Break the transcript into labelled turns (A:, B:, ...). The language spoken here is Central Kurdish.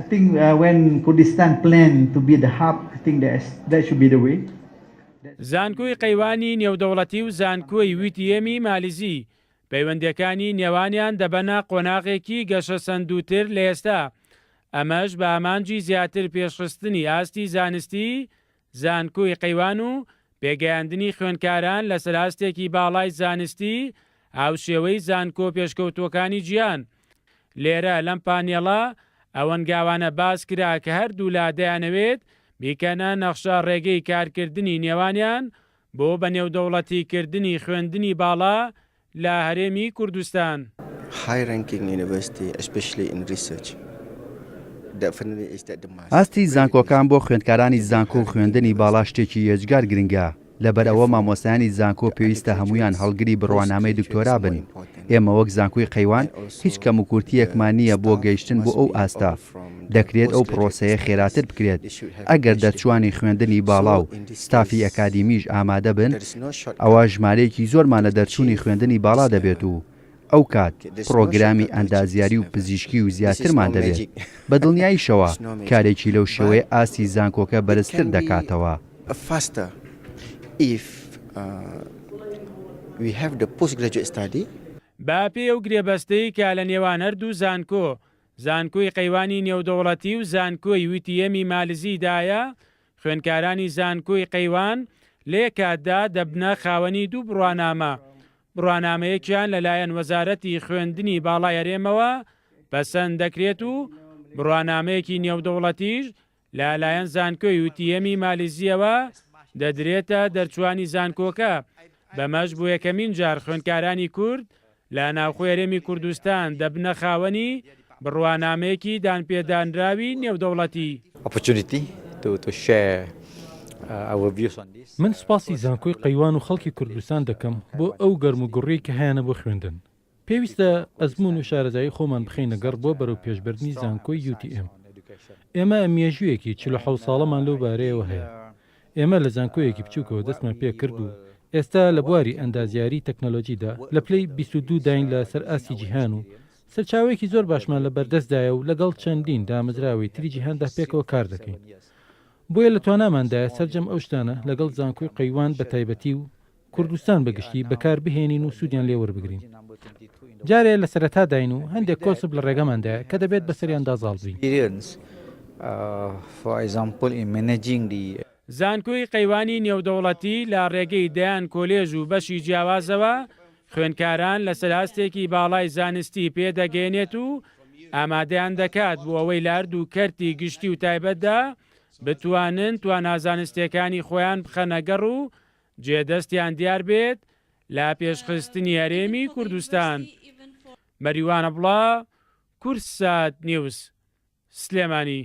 A: I think when Kurdistan plan to be the hub, I think that that should be the way.
B: زانکۆی قەیوانی نێودەوڵەتی و زانکۆی ویتیێمی مالیزی پەیوەندییەکانی نێوانیان دەبەنە قۆناغێکی گەشەسەندووتر لە ئێستا، ئەمەش بە ئامانجی زیاتر پێشخستنی ئاستی زانستی زانکۆی قەیوان و پێگەیاندنی خوێندکاران لەسەر ئاستێکی باڵای زانستی هاوشێوەی زانکۆ پێشکەوتووەکانی جیهان. لێرە لەم پانێڵە ئەو هەنگاوانە باس کرا کە هەردوولا دەیانەوێت بیکەنە نەخشە ڕێگەی کارکردنی نێوانیان بۆ بەنێودەوڵەتی کردنی خوێندنی باڵا لە هەرێمی کوردستان.
C: High ranking university especially in research definitely is that the must.
D: ئاستی زانکۆکان بۆ خوێندکارانی زانکۆ و خوێندنی باڵا شتێکی یەجگار گرنگە، لەبەر ئەوە مامۆستایانی زانکۆ پێویستە هەموویان هەڵگری بڕوانامەی دکتۆرا بن، ئێمە وەک زانکۆی قەیوان هیچ کەموکورتییەکمان نییە بۆ گەیشتن بۆ ئەو ئاستە، دەکرێت ئەو پڕۆسەیە خێراتر بکرێت ئەگەر دەرچووانی خوێندنی باڵا و ستافی ئەکادیمیش ئامادە بن، ئەوا ژمارەیەکی زۆرمان لە دەرچوونی خوێندنی باڵا دەبێت و ئەوکات پڕۆگرامی ئەندازیاری و پزیشکی و زیاترمان دەبێت، بە دڵنیاییشەوە کارێکی لەو شێوەیە ئاستی زانکۆکە بەرزتر دەکاتەوە.
B: بە پێی ئەو گرێبەستەی کە لە نێوان هەردوو زانکۆ، زانکۆی قەیوانی نێودەوڵەتی و زانکۆی ویتیەمی مالزی دایە، خوێندکارانی زانکۆی قەیوان لە یەک کاتدا دەبنە خاوەنی دوو بڕوانامە، بڕوانامەیەکیان لەلایەن وەزارەتی خوێندنی باڵای هەرێمەوە پەسەند دەکرێت و بڕوانامەیەکی نێودەوڵەتیش لە لایەن زانکۆی UTM ی مالیزییەوە دەدرێتە دەرچووانی زانکۆکە، بەمەش بۆ یەکەمین جار خوێندکارانی کورد لە ناوخۆی هەرێمی کوردستان دەبنە خاوەنی بڕوانامەیەکی دانپێدانراوی نێودەوڵەتی.
E: من سوپاسی زانکۆی قەیوان و خەڵکی کوردستان دەکەم بۆ ئەو گەرموگوڕیەی کە هەیانە بۆ خوێندن. پێویستە ئەزموون و شارەزایی خۆمان بخەینە گەڕ بۆ بەرەوپێشبردنی زانکۆی UTM. ئێمە مێژوویەکی 47 ساڵەمان لەو بارەیەوە هەیە. ئێمە لە زانکۆیەکی بچووکەوە دەستمان پێکرد و ئێستا لە بواری ئەندازیاریی تەکنەلۆجیدا لە پلەی 22 داین لە سەر ئاستی جیهان و سەرچاوەیەکی زۆر باشمان لە بەردەستدایە و لەگەڵ چەندین دامەزراوەی تری جیهاندا پێکەوە کار دەکەین. بۆیە لە تواناماندایە سەرجەم ئەو شتانە لەگەڵ زانکۆی قەیوان بە تایبەتی و کوردستان بە گشتی بەکار بهێنین و سوودیان لێ وەربگرین. جارێ لە سەرەتاداین و هەندێک کۆسپ لە ڕێگەماندایە کە دەبێت بەسەریاندا زاڵ بین.
B: زانکۆی قەیوانی نێودەوڵەتی لە ڕێگەی دەیان کۆلێژ و بەشی جیاوازەوە خوێندکاران لەسەر ئاستێکی باڵای زانستی پێدەگەیەنێت و ئامادەیان دەکات بۆ ئەوەی لە هەردوو کەرتی گشتی و تایبەتدا بتوانن توانا زانستییەکانی خۆیان بخەنە گەڕ و جێدەستیان دیار بێت لە پێشخستنی هەرێمی کوردستان. مەریوان عەبڵا، کوردسات نیوز، سلێمانی.